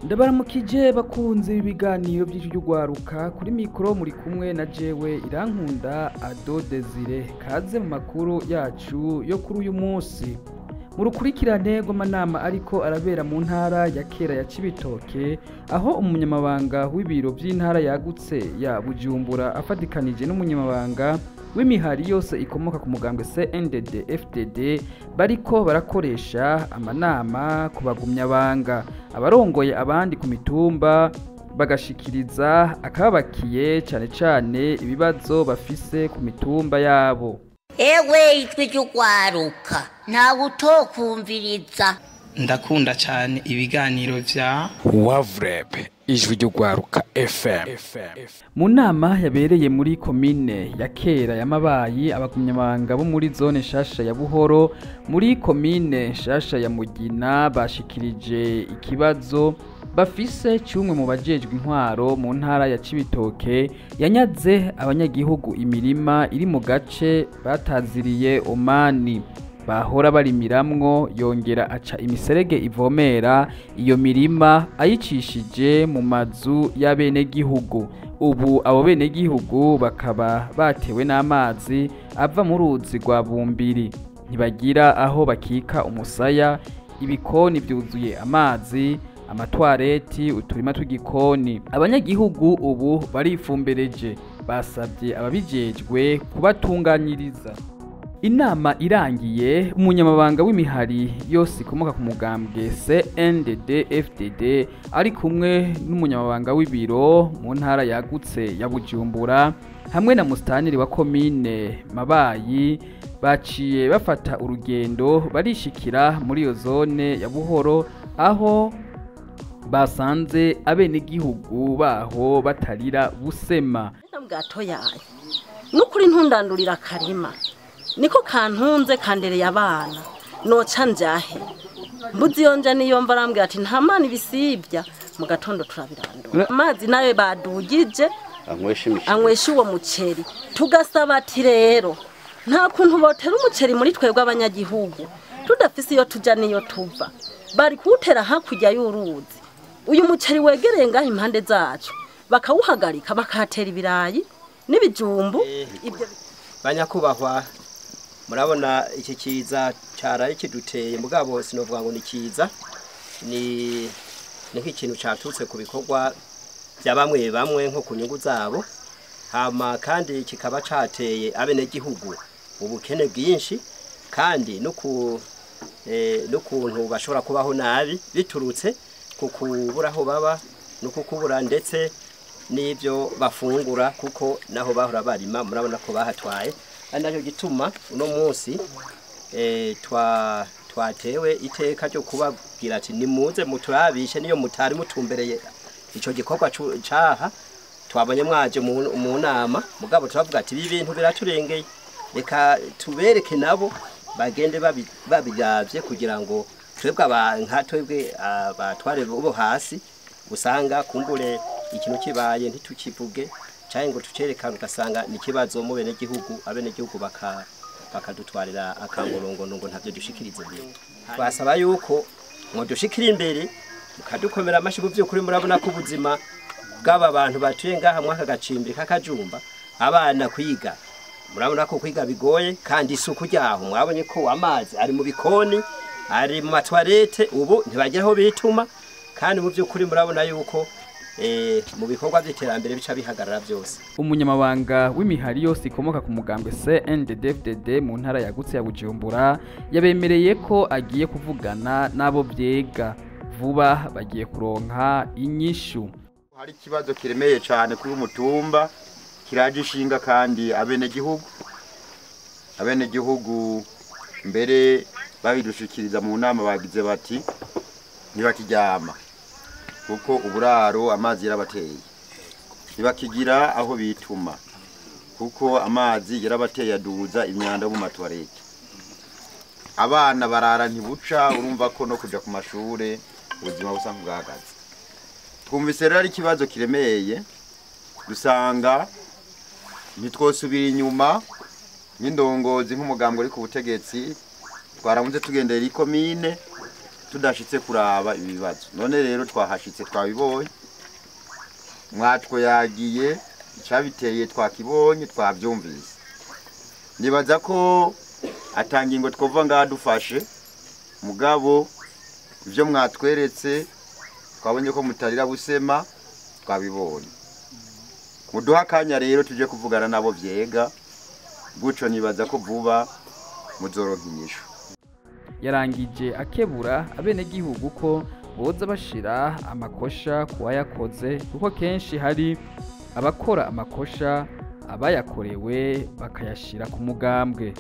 Ndabaramukije bakunze ibiganiro by'ijwi ry'ugwaruka. Kuri mikoro muri kumwe na jewe Irankunda Ado Desire. Kaze mu makuru yacu yo kuri uyu munsi. Mu rukurikirane rw'amanama ariko arabera mu ntara ya kera ya Cibitoke, aho umunyamabanga w'ibiro by'intara yagutse ya Bujumbura afatikanije n'umunyamabanga w'imihari yose ikomoka ku mugambwe CNDD FDD bariko barakoresha amanama ku bagumyabanga, abarongoye abandi ku mitumba bagashikiriza akababakiye cane cane ibibazo bafise ku mitumba yabo. Ewe ijwi ry'ugwaruka ntawe utokumviriza. Ndakunda cyane ibiganiro vya Wavreb, ijwi ry'ugwaruka FM. Mu nama yabereye muri komine ya kera ya Mabayi, abagumyabanga bo muri zone nshasha ya Buhoro muri komine nshasha ya Mugina bashikirije ikibazo bafise cyumwe mu bajejwe intwaro mu ntara ya Cibitoke yanyaze abanyagihugu imirima iri mu gace bataziriye Omani bahora barimiramwo, yongera aca imiserege ivomera iyo mirima ayicishije mu mazu y'abenegihugu. Ubu abo benegihugu bakaba batewe n'amazi ava mu ruzi rwa Bumbiri, ntibagira aho bakika umusaya, ibikoni byuzuye amazi, amatwareti, uturima tw'igikoni. Abanyagihugu ubu barifumbereje, basabye ababijejwe kubatunganyiriza. Inama irangiye, umunyamabanga w'imihari yose ikomoka ku mugambwe CNDD FDD ari kumwe n'umunyamabanga w'ibiro mu ntara yagutse ya Bujumbura hamwe na mustaneri wa komine Mabayi baciye bafata urugendo barishikira muri iyo zone ya Buhoro, aho basanze abenegihugu baho batarira busema. Bwatoyaye nukuri ntundandurira karima niko kantunze kandereye abana noca njahe mbuzi yonja niyo mva arambwira ati nta mana ibisibya mu gatondo turabirandura amazi nayo badugije anywesha uwo muceri. Tugasaba ati rero nta kuntu botera umuceri muri twebwe abanyagihugu tudafise iyo tuja niyo tuva, bari kuwutera hakurya y'uruzi. Uyu muceri wegereye ngaho impande zacu bakawuhagarika bakahatera ibirayi n'ibijumbu. Ibyo banyakubahwa, murabona iki kiza caraye kiduteye, mugabo sinovuga ngo ni kiza, ni nk'ikintu caturutse ku bikorwa bya bamwe bamwe nko ku nyungu zabo, hama kandi kikaba cateye abenegihugu ubukene bwinshi kandi n'ukuntu bashobora kubaho nabi biturutse ku kubura aho baba no kukubura ndetse n'ibyo bafungura, kuko naho bahora barima murabona ko bahatwaye. Ari nacyo gituma uno munsi twatewe iteka ryo kubabwira ati nimuze muturabishe niyo mutari mutumbereye ico gikorwa caha twabonye mwaje mu nama, mugabo turavuga ati ibi bintu biraturengeye, reka tubereke nabo bagende babiravye kugira ngo twebwe nka twebwe abatware bo hasi usanga kumbure ikintu kibaye ntitukivuge cyangwa ngo tucerekane, ugasanga ni kibazo mu bene gihugu, abene gihugu bakadutwarira akangorongo ngo ntavyo dushikirize imbere. Twasaba yuko ngo dushikire imbere mukadukomera amashi. By'ukuri murabona ko ubuzima bw'aba bantu batuye ngaha mwaka gacimbiri kakajumba, abana kwiga murabona ko kwiga bigoye, kandi isuku ryaho mwabonye ko amazi ari mu bikoni, ari mu matwarete, ubu ntibagira aho bituma, kandi mu by'ukuri murabona yuko mu bikorwa by'iterambere bica bihagarara byose. Umunyamabanga w'imihari yose ikomoka ku mugambwe CNDD-FDD mu ntara yagutse ya Bujumbura yabemereye ko agiye kuvugana n'abo byega vuba bagiye kuronka inyishu. Hari ikibazo kiremeye cyane kuri umutumba kiraje ishinga kandi abenegihugu mbere babidushikiriza mu nama bagize bati ntibakiryama kuko uburaro amazi yarabateye, ntibakigira aho bituma kuko amazi yarabateye aduza imyanda mu matwarete, abana barara ntibuca, urumva ko no kuja ku mashure ubuzima busa nk'ubwahagaze. Twumvise rero ari ikibazo kiremeye, dusanga ntitwosubira inyuma nk'indongozi nk'umugambwe uri ku butegetsi, twaramuze tugendera ikomine Tudashitse kuraba ibibazo. None rero twahashitse, twabibonye, mwatwo yagiye icabiteye, twakibonye, twavyumvise. Nibaza ko atangingo twova ngaha dufashe, mugabo ivyo mwatweretse twabonye ko mutarira busema, twabibonye. Muduha akanya rero tuje kuvugana nabo vyega gutyo, nibaza ko vuba muzoronka inyishu. Yarangije akebura abenegihugu ko boza bashira amakosha ku wayakoze, kuko kenshi hari abakora amakosha abayakorewe bakayashira ku mugambwe.